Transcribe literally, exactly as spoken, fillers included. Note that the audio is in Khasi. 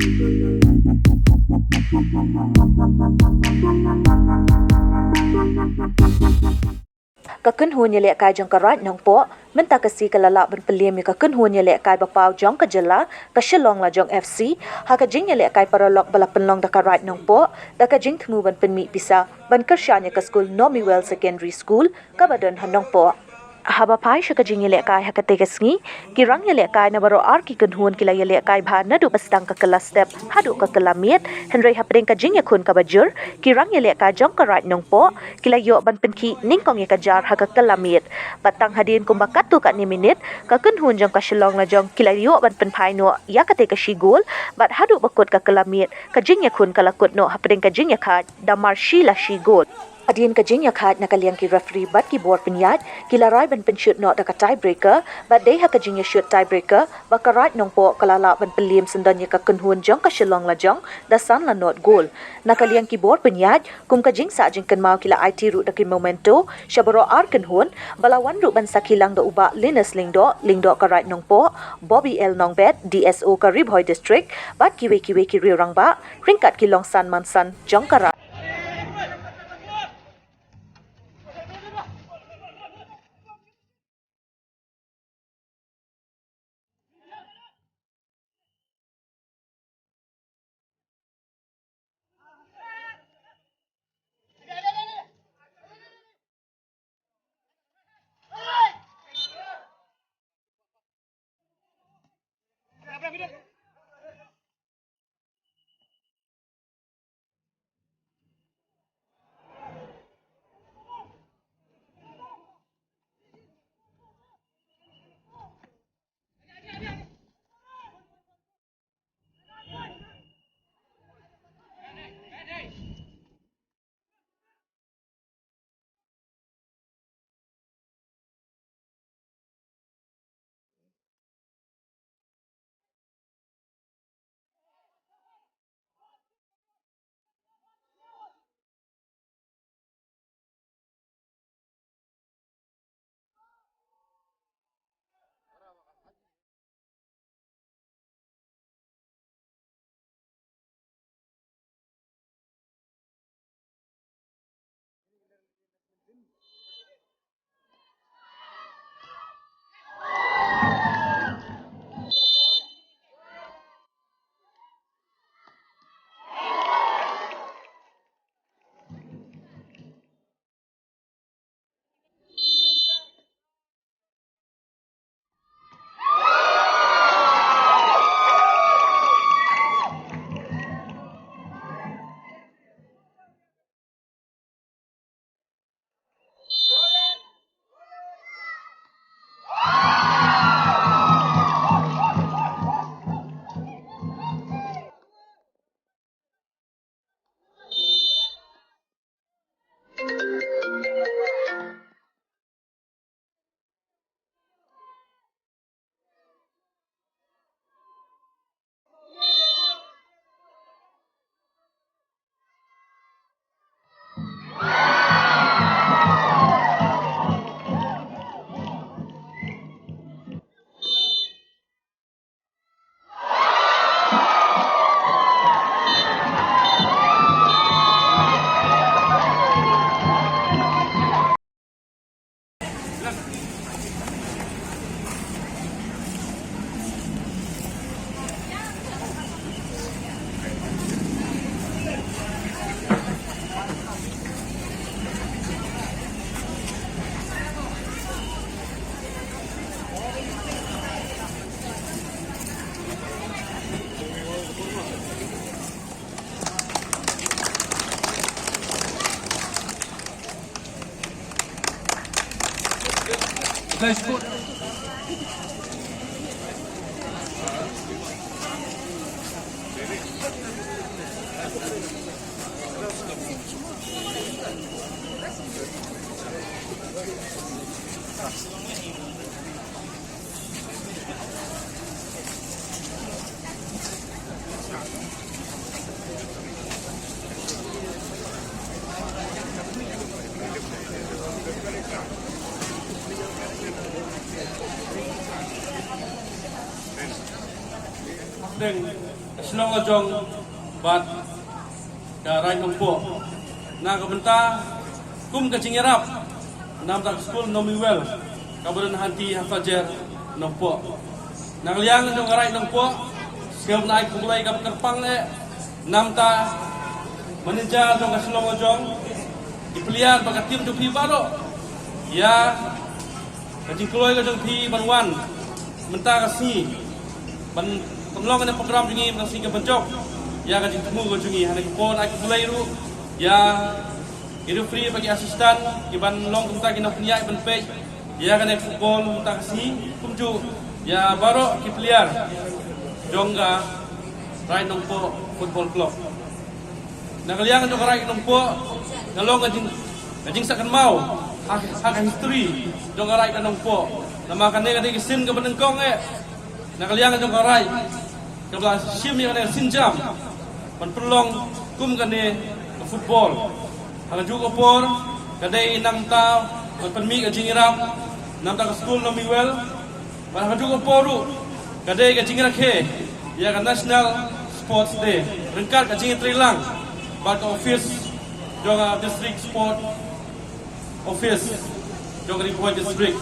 Ka kynhun ïalehkai jong ka Raid Nongpoh, mynta ka sngi ka la lah ban pynliem ïa ka kynhun ïalehkai ba paw jong ka jylla, ka Shillong Lajong F C, ha ka jingïalehkai paralok ba la pynlong da ka Raid Nongpoh, da ka jingthmu ban pynmih pisa ban kyrshan ïa ka skul Nomiwell Secondary School, kaba don ha Nongpoh. Haba phai sha ka jingïalehkai ha katei ka sngi, ki rang ïalehkai na baroh ar ki kynhun ki la ïalehkai bha naduh ba sdang ka kylla step haduh ka kylla miet, hynrei hapdeng ka jingïakhun kaba jur, ki rang ïalehkai jong ka Raid Nongpoh ki la ïoh ban pynkhih nyngkong ïa ka jar ha ka kylla miet. Bad tang hadien kumba katto katne minit, ka kynhun jong ka Shillong Lajong ki la ïoh ban pynphai noh ïa katei ka shi gol, bad haduh ba kut ka kylla miet, ka jingïakhun ka la kut noh hapdeng ka jingïakhaid da mar shi la shi gol. Hadien ka jingïakhaid na ka liang ki referee bad ki bor pynïaid, ki la rai ban pynshut noh da ka tiebreaker, bad dei ha ka jingïashut tiebreaker ba ka Raid Nongpoh ka la lah ban pynliem syndon ïa ka kynhun jong ka Shillong Lajong da san la nod gol. Na ka liang ki bor pynïaid, kum ka jingsah jingkynmaw ki la aiti ruh da ki memento sha baroh ar kynhun, ba la wan ruh ban sakhi lang da u Bah Linus Lyngdoh, Lyngdoh ka Raid Nongpoh, Bobby L Nongbet, D S O ka Ri Bhoi District, bad kiwei kiwei ki riew rangbah ryngkat ki long san man san jong ka Raid. Deng. Ka shnong la jong bad ka Raid Nongpoh. Na ka bynta kum ka jingïarap namar ka skul Nongmihwel kaba don hangtei ha Sajer Nongpoh. Na ka liang jong ka Raid Nongpoh, sngewbha ai khublei kaba kyrpang eh namar manager jong ka shnong la jong, ki player bad ka team jong phi baroh. Ïa ka jingkloi ka jong phi ban wan mynta ka sngi ban pynlong ïa ka program jong ngi mynta ka sngi ka ban jop ïa ka jingthmu ka jong ngi. Ha kane ka por ai khublei ruh ïa ki referee bad ki assistant ki ban long kumta ki nongpynïaid ban peit ïa kane ka football mynta ka sngi, kumjuh ïa baroh ki player jong ka Raid Nongpoh Football Club. Na ka liang jong ka Raid Nongpoh ka long ka jing, ka jingshah kynmaw ha, ha ka history jong ka Raid Nongpoh. Namar kane ka dei ka sien kaba nyngkong eh na ka liang jong ka Raid kaba la shim ïa kane ka sienjam ban pynlong kum kane ka football. Ha kajuh ka por ka dei namar ban pynmih ka jingïarap namar ka skul Nongmihwel. Bad ha kajuh ka por ruh ka dei ka jingrakhe ïa ka National Sports Day ryngkat ka jingïatreilang bad ka office jong ka District Sport Office jong ka Ri Bhoi District.